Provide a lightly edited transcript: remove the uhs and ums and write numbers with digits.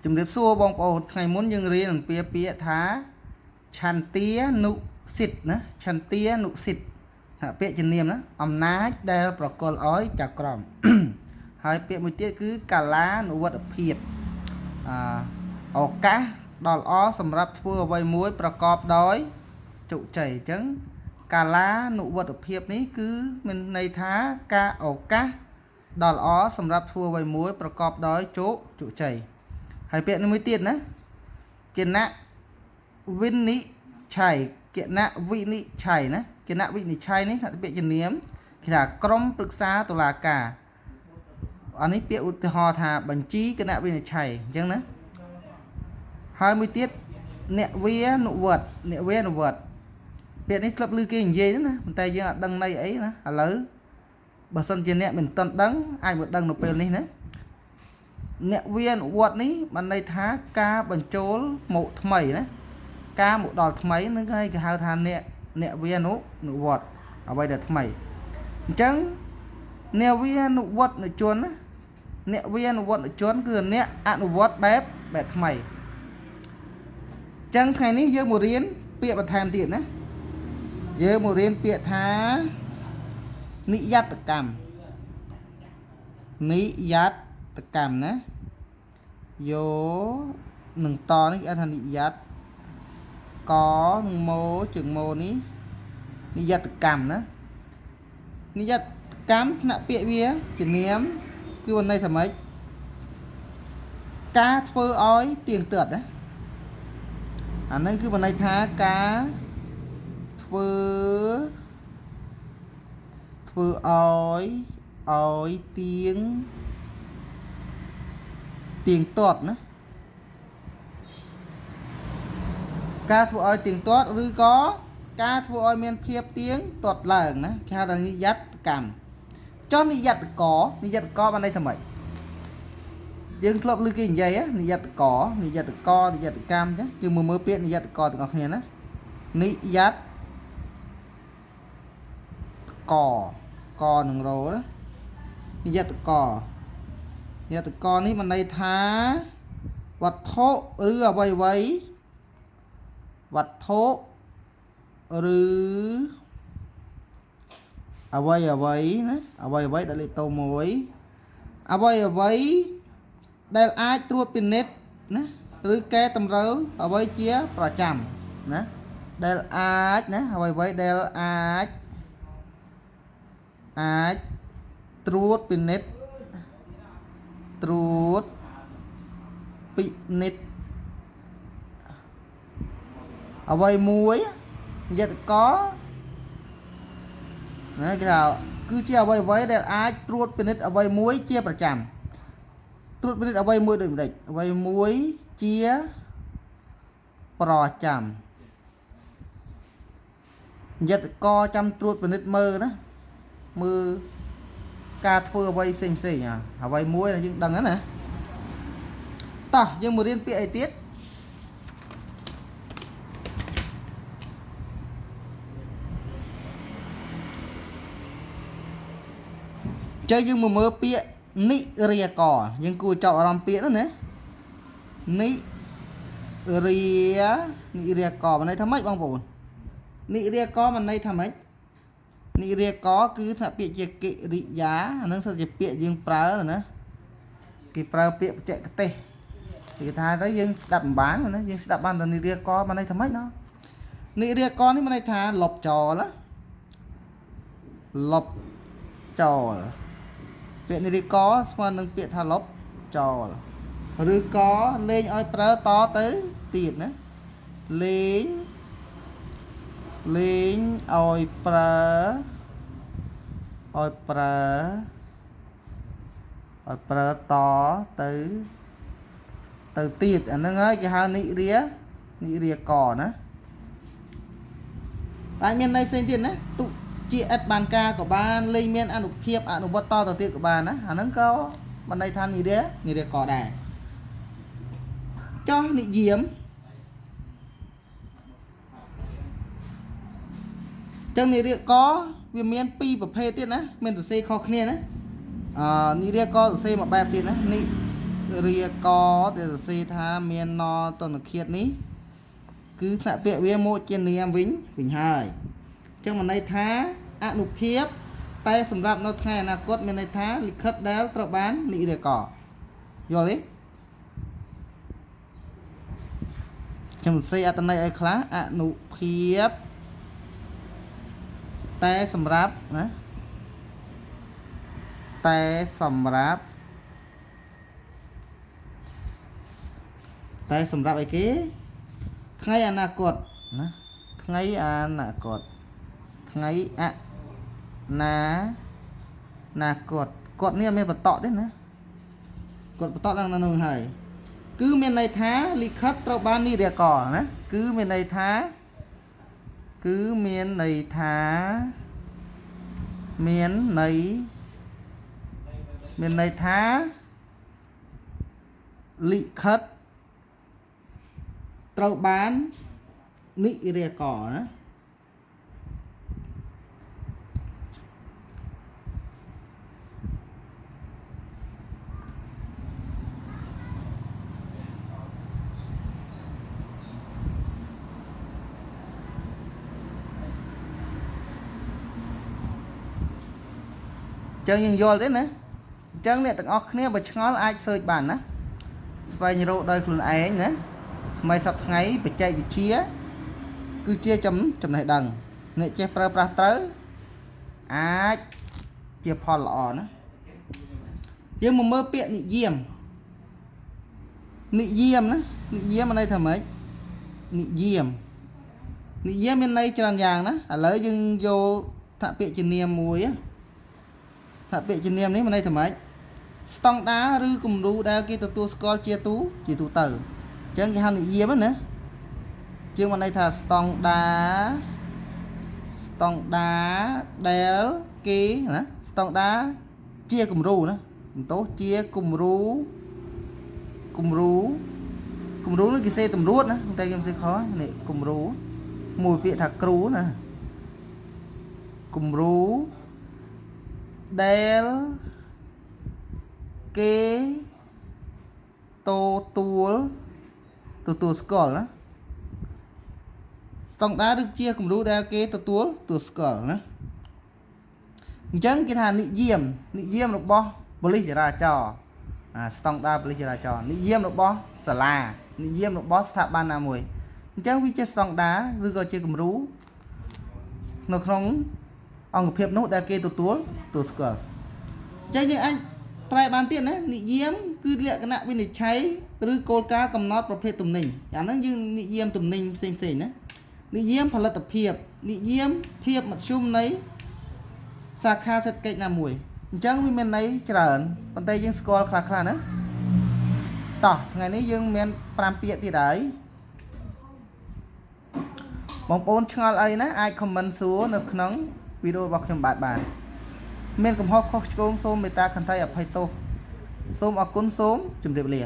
ជំរាបសួរបងប្អូនថ្ងៃមុនយើងរៀនអំពីពាក្យថាឆន្ទានុសិទ្ធណាឆន្ទានុសិទ្ធថាពាក្យជំនាញណាអំណាចដែលប្រគល់ឲ្យចៅក្រមហើយពាក្យមួយទៀតគឺកាលានុវត្តភាពឱកាសដ៏ល្អសម្រាប់ធ្វើអ្វីមួយប្រកបដោយជោគជ័យអញ្ចឹងកាលានុវត្តភាពនេះគឺមានន័យថាការឱកាសដ៏ល្អសម្រាប់ធ្វើអ្វីមួយប្រកបដោយជោគជ័យហើយពាក្យនេះមួយទៀតណាគណៈវិនិច្ឆ័យគណៈវិនិច្ឆ័យណាគណៈវិនិច្ឆ័យនេះពាក្យជំនាញគេថាក្រុមប្រឹក្សាតុលាការអានេះពាក្យឧទាហរណ៍ថាបញ្ជីគណៈវិនិច្ឆ័យអញ្ចឹងណាហើយមួយទៀតអ្នកវានុវត្តអ្នកវានុវត្តពាក្យនេះធ្លាប់ឮគេនិយាយណាប៉ុន្តែយើងអត់ដឹងន័យអីណាឥឡូវបើសិនជាអ្នកមិនទាន់ដឹងអាចមកដឹងនៅពេលនេះណាអ្នកវានុវត្តនេះបានន័យថាការបញ្ចូលមកថ្មីណាការមកដល់ថ្មីនឹងហើយគេហៅថាអ្នកវានុវត្តអ្វីដែលថ្មីអញ្ចឹងអ្នកវានុវត្តនជនណាអ្នកវានុវត្តនជនគឺអ្នកអនុវត្តបែបថ្មីអញ្ចឹងថ្ងៃនេះយើងមករៀនពាក្យបន្ថែមទៀតណាយើងមករៀនពាក្យថានិយត្តកម្មនិយត្តកម្មណាយោនឹងតនេះគេថានិយត្តកនឹងម៉ូជើងម៉ូនេះនិយត្តកម្មណានិយត្តកម្មថ្នាក់ពាក្យវាជានាមគឺមានន័យថាម៉េចការធ្វើឲ្យទៀងទាត់ណាអានឹងគឺមានន័យថាការធ្វើឲ្យទៀងទាត់ណាការធ្វើឲ្យទៀងទាត់ឬក៏ការធ្វើឲ្យមានភាពទៀងទាត់ឡើងណាគេហៅថានិយត្តកម្មចុះនិយត្តកនិយត្តកបានន័យថាម៉េចយើងធ្លាប់ឮគេនិយាយនិយត្តកនិយត្តកនិយត្តកម្មចឹងយើងមើលពាក្យនិយត្តកទាំងអស់គ្នាណានិយត្តកកនឹងរោណានិយត្តកនិយត្តកនេះមានន័យថាវត្ថុឬអ្វីអ្វីវត្ថុឬអ្វីអ្វីណាអ្វីអ្វីដែលលេខតូមួយអ្វីអ្វីដែលអាចត្រួតពិនិត្យណាឬកែតម្រូវអ្វីជាប្រចាំណាដែលអាចណាអ្វីអ្វីដែលអាចត្រួតពិនិត្យអ្វីមួយនិយត្តកណាគេថាគឺជាអ្វីអ្វីដែលអាចត្រួតពិនិត្យអ្វីមួយជាប្រចាំត្រួតពិនិត្យអ្វីមួយដូចម្ដេចអ្វីមួយជាប្រចាំនិយត្តកចាំត្រួតពិនិត្យមើលណាមើលការធ្វើអ្វីផ្សេងផ្សេងអ្វីមួយដែលយើងដឹងណាតោះយើងមករៀនពាក្យអីទៀតចឹងយើងមកមើលពាក្យនិរិយកយើងគួរចាប់អារម្មណ៍ពាក្យនោះណានិរិយកមានន័យថាម៉េចបងប្អូននិរិយកមានន័យថាម៉េចនិរិយកគឺថាពាក្យជាកិរិយាអានឹងសិតជាពាក្យយើងប្រើណាគេប្រើពាក្យបច្ចេកទេសគេថាទៅយើងស្ដាប់មិនបានណាយើងស្ដាប់បានតែនិរិយកមានន័យថាម៉េចណោះនិរិយកនេះមានន័យថាលុបចោលលុបចោលពាក្យនិរិយកស្មើនឹងពាក្យថាលុបចោលឬក៏លេងឲ្យប្រើតទៅទៀតណាលេងឲ្យប្រើឲ្យប្រើតទៅទៀតអាហ្នឹងហើយគេហៅនិរិយកណាតែមានន័យផ្សេងទៀតណាទុជាឥតបានការក៏បានលេងមានអនុភាពអនុវត្តតទៅទៀតក៏បានណាអាហ្នឹងក៏បានន័យថានិរិយកដែរចោះនិយាមចឹងនិរិយកវាមានពីរប្រភេទទៀតណាមានសរសេរខុសគ្នាណានិរិយកសរសេរមួយបែបទៀតណានិ រាកដែលសរសេរថាមានណតនឃាតនេះគឺថ្នាក់ពាក្យវាមកជានាមវិញវិញហើយអញ្ចឹងមានន័យថាអនុភាពតែសម្រាប់នៅថ្ងៃអនាគតមានន័យថាលិខិតដែលត្រូវបាននិរាករណ៍យល់ទេខ្ញុំសរសេរអត្ថន័យឲ្យខ្លះអនុភាពតែសម្រាប់ណាតែសម្រាប់តែសម្រាប់អីគេថ្ងៃអនាគតណាថ្ងៃអនាគតថ្ងៃអនាគតគាត់នេះអត់មានបន្តទេណាគាត់បន្តឡើងនៅនោះហើយគឺមានន័យថាលិខិតត្រូវបាននិរាករណ៍ណាគឺមានន័យថាគឺមានន័យថាមានន័យមានន័យថាលិខិតត្រូវបាននិរាករណ៍ណាចឹងយើងយល់ទេណាអញ្ចឹងអ្នកទាំងអស់គ្នាបើឆ្ងល់អាច search បានណាស្វែងរកដោយខ្លួនឯងណាសម័យសប្តាហ៍ថ្ងៃបច្ចេកវិទ្យាគឺជាចំណេះដឹងអ្នកចេះប្រើប្រាស់ត្រូវអាចជាផលល្អណាយើងមកមើលពាក្យនិយាមនិយាមណានិយាមមានន័យថាម៉េចនិយាមនិយាមមានន័យច្រើនយ៉ាងណាឥឡូវយើងយកថាពាក្យជានាមមួយថាពាក្យជានាមនេះមានន័យថាម៉េចស្តង់ដារឬគំរូដែលគេទទួលស្គាល់ជាទូទៅអញ្ចឹងគេហៅនិយាមណាជាងមានន័យថាស្តង់ដារដែលគេណាស្តង់ដារជាគំរូណាសំទោសជាគំរូគំរូគំរូនេះគេសេតម្រួតណាតែខ្ញុំសេខនេះគំរូមួយពាក្យថាគ្រូណាគំរូដែលគេទទួលស្គាល់ណាស្តង់ដារឬជាគំរូដែលគេទទួលស្គាល់ណាអញ្ចឹងគេថានិយាមនិយាមរបស់ប៉ូលីសចរាចរណ៍អាស្តង់ដារប៉ូលីសចរាចរណ៍និយាមរបស់សាលានិយាមរបស់ស្ថាប័នណាមួយអញ្ចឹងវាជាស្តង់ដារឬក៏ជាគំរូនៅក្នុងអង្គភាពនោះដែលគេទទួលស្គាល់អញ្ចឹងយើងអាចប្រែបានទៀតណានិយាមគឺលក្ខណៈវិនិច្ឆ័យឬគោលការណ៍កំណត់ប្រភេទទំនិញអាហ្នឹងយើងនិយាមទំនិញផ្សេងៗណានិយាមផលិតភាពនិយាមភាពមធ្យមនៃសាខាសេដ្ឋកិច្ចណាមួយអញ្ចឹងវាមានន័យច្រើនប៉ុន្តែយើងស្គាល់ខ្លះៗណាតោះថ្ងៃនេះយើងមាន5ពាក្យទៀតហើយបងប្អូនឆ្ងល់អីណាអាច comment សួរនៅក្នុងវីដេអូរបស់ខ្ញុំបាទបានមានកំហុសខុសឆ្គងសូមមេត្តាខន្តីអភ័យទោសសូមអរគុណសូមជម្រាបលា